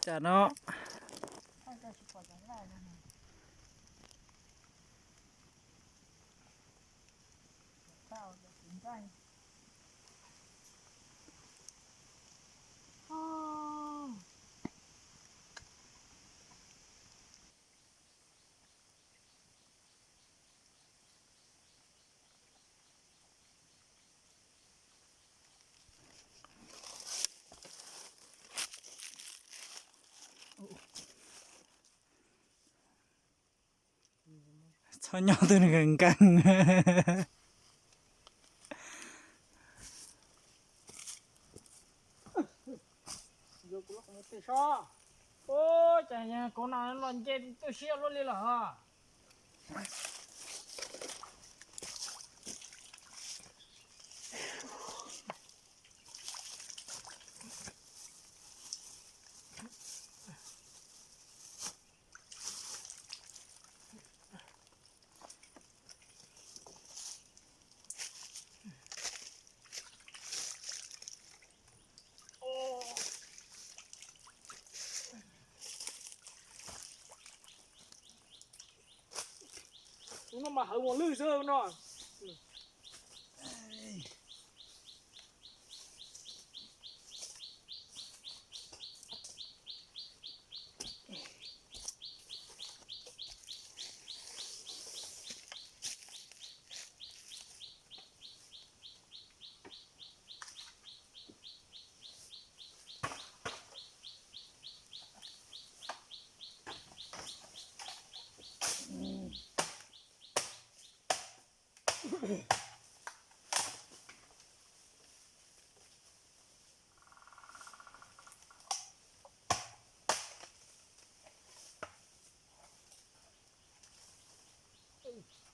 Tam no Txhob nyob twg nkees nkees. Ua cas kuv no los nce tu siab luaj li lawm. Tus no mas hawv mos lwj xwb no.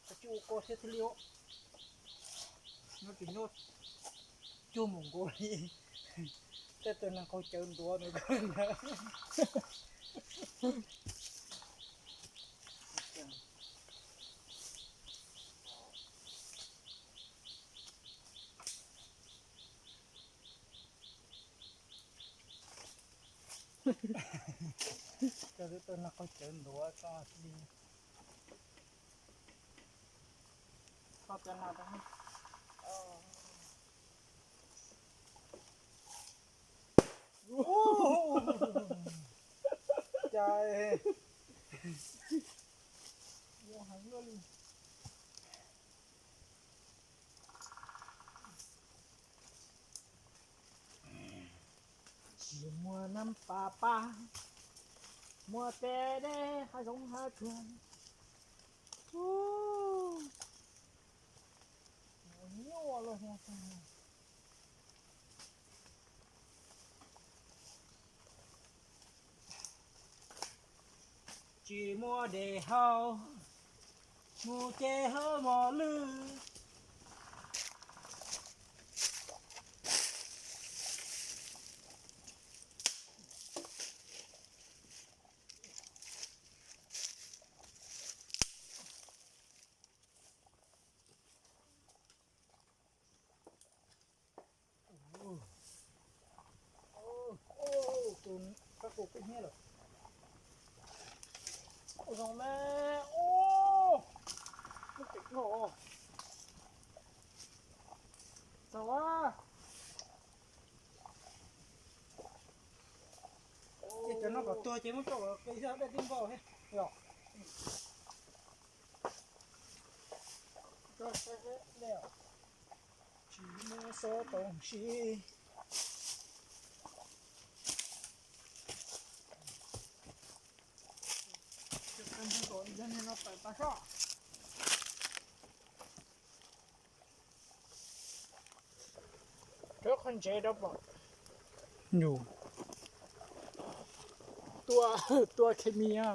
Tsis ua ko thiab thiaj li os. Nyob tsis nyob cuag mus nkaus li. Tej tus neeg qaug cawv ntuav nws. Cov tus neeg qaug cawv ntuav tso li. Cas ua heev luaj li. Tsis muaj nab pas pab, muaj tej dej hav zoov hav tsuag. Nyuaj los. Tsis muaj dej haus, mus ces hawv mos lwj. Tus kab kua kub hnyiab lawm. Ua zoo me, ua lub ceem no. Txaus a. Ces cov no kom tuag ces muab coj los qi zaj dej tib npauj thiab yom. Tsis muaj xov toom si. Rau qhov ntsev rau pom. Yus tua, tua khe mi a.